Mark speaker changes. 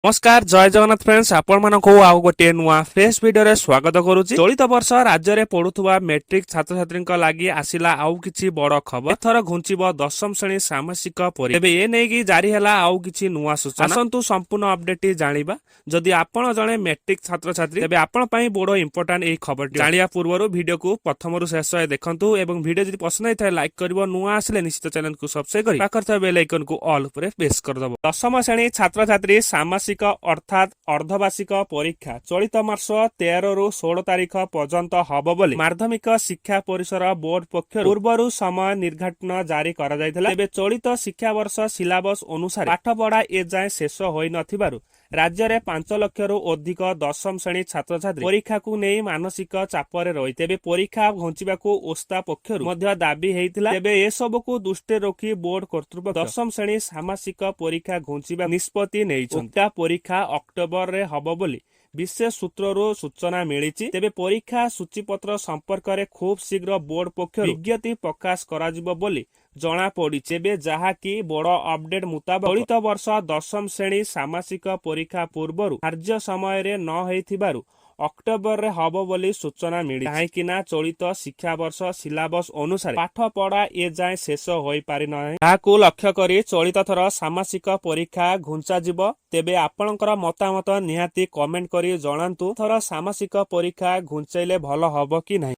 Speaker 1: ନମସ୍କାର, ଜୟ ଜଗନ୍ନାଥ ଫ୍ରେଣ୍ଡସ୍। ଆପଣମାନଙ୍କୁ ଆଉ ଗୋଟିଏ ନୂଆ ଫ୍ରେଶ ଭିଡିଓରେ ସ୍ୱାଗତ କରୁଛି। ଚଳିତ ବର୍ଷ ରାଜ୍ୟରେ ପଢୁଥିବା ମେଟ୍ରିକ ଛାତ୍ରଛାତ୍ରୀଙ୍କ ଲାଗି ଆସିଲା ଆଉ କିଛି ବଡ ଖବର। ଏଥର ଘୁଞ୍ଚିବ ଦଶମ ଶ୍ରେଣୀ ଷାଣ୍ମାସିକ ପରୀକ୍ଷା। ତେବେ ଏ ନେଇକି ଜାରି ହେଲା ଆଉ କିଛି ନୂଆ ସୂଚନା। ଆସନ୍ତୁ, ସମ୍ପୂର୍ଣ୍ଣ ଅପଡେଟଟି ଜାଣିବା। ଯଦି ଆପଣ ଜଣେ ମେଟ୍ରିକ ଛାତ୍ରଛାତ୍ରୀ, ତେବେ ଆପଣ ପାଇଁ ବଡ ଇମ୍ପୋର୍ଟାଣ୍ଟ ଏହି ଖବରଟି। ଜାଣିବା ପୂର୍ବରୁ ଭିଡିଓକୁ ପ୍ରଥମରୁ ଶେଷ ଯାଏ ଦେଖନ୍ତୁ ଏବଂ ଭିଡିଓ ଯଦି ପସନ୍ଦ ହେଇଥାଏ, ଲାଇକ୍ କରିବ। ନୂଆ ଆସିଲେ ନିଶ୍ଚିତ ଚ୍ୟାନେଲକୁ ସବସ୍କ୍ରାଇବ କରି ପାଖରେ ଥିବା ବେଲ୍ ଆଇକନକୁ ଅଲ୍ ଉପରେ ପ୍ରେସ୍ କରିଦବ। ଦଶମ ଶ୍ରେଣୀ ଛାତ୍ରଛାତ୍ରୀ ଷାଣ୍ମାସିକ ଅର୍ଥାତ୍ ଅର୍ଦ୍ଧବାର୍ଷିକ ପରୀକ୍ଷା ଚଳିତ ମାସ 13ରୁ 16 ତାରିଖ ପର୍ଯ୍ୟନ୍ତ ହେବ ବୋଲି ମାଧ୍ୟମିକ ଶିକ୍ଷା ପରିଷଦ ବୋର୍ଡ ପକ୍ଷରୁ ପୂର୍ବରୁ ସମୟ ନିର୍ଘଣ୍ଟ ଜାରି କରାଯାଇଥିଲା। ତେବେ ଚଳିତ ଶିକ୍ଷାବର୍ଷ ସିଲାବସ ଅନୁସାରେ ପାଠପଢା ଏଯାଏଁ ଶେଷ ହୋଇନଥିବାରୁ ରାଜ୍ୟରେ 5 ଲକ୍ଷରୁ ଅଧିକ ଦଶମ ଶ୍ରେଣୀ ଛାତ୍ରଛାତ୍ରୀ ପରୀକ୍ଷାକୁ ନେଇ ମାନସିକ ଚାପରେ ରହି, ତେବେ ପରୀକ୍ଷା ଘୁଞ୍ଚିବାକୁ ଓସ୍ତା ପକ୍ଷରୁ ମଧ୍ୟ ଦାବି ହେଇଥିଲା। ତେବେ ଏସବୁକୁ ଦୃଷ୍ଟିରେ ରଖି ବୋର୍ଡ କର୍ତ୍ତୃପକ୍ଷ ଦଶମ ଶ୍ରେଣୀ ଷାଣ୍ମାସିକ ପରୀକ୍ଷା ଘୁଞ୍ଚିବା ନିଷ୍ପତ୍ତି ନେଇଛନ୍ତି। ଉକ୍ତ ପରୀକ୍ଷା ଅକ୍ଟୋବରରେ ହେବ ବୋଲି ବିଶେଷ ସୂତ୍ରରୁ ସୂଚନା ମିଳିଛି। ତେବେ ପରୀକ୍ଷା ସୂଚୀପତ୍ର ସମ୍ପର୍କରେ ଖୁବ୍ ଶୀଘ୍ର ବୋର୍ଡ ପକ୍ଷରୁ ବିଜ୍ଞପ୍ତି ପ୍ରକାଶ କରାଯିବ ବୋଲି ଜଣାପଡ଼ିଛି। ତେବେ ଯାହାକି ବଡ ଅପଡେଟ ମୁତାବକ, ଚଳିତ ବର୍ଷ ଦଶମ ଶ୍ରେଣୀ ଷାଣ୍ମାସିକ ପରୀକ୍ଷା ପୂର୍ବରୁ ଧାର୍ଯ୍ୟ ସମୟରେ ନ ହେଇଥିବାରୁ ଅକ୍ଟୋବରରେ ହେବ ବୋଲି ସୂଚନା ମିଳିଛି। କାହିଁକି ନା ଚଳିତ ଶିକ୍ଷାବର୍ଷ ସିଲାବସ ଅନୁସାରେ ପାଠ ପଢା ଏଯାଏଁ ଶେଷ ହୋଇପାରିନାହିଁ। ଏହାକୁ ଲକ୍ଷ୍ୟ କରି ଚଳିତ ଥର ଷାଣ୍ମାସିକ ପରୀକ୍ଷା ଘୁଞ୍ଚାଯିବ। ତେବେ ଆପଣଙ୍କର ମତାମତ ନିହାତି କମେଣ୍ଟ କରି ଜଣାନ୍ତୁ, ଥର ଷାଣ୍ମାସିକ ପରୀକ୍ଷା ଘୁଞ୍ଚେଇଲେ ଭଲ ହବ କି ନାହିଁ।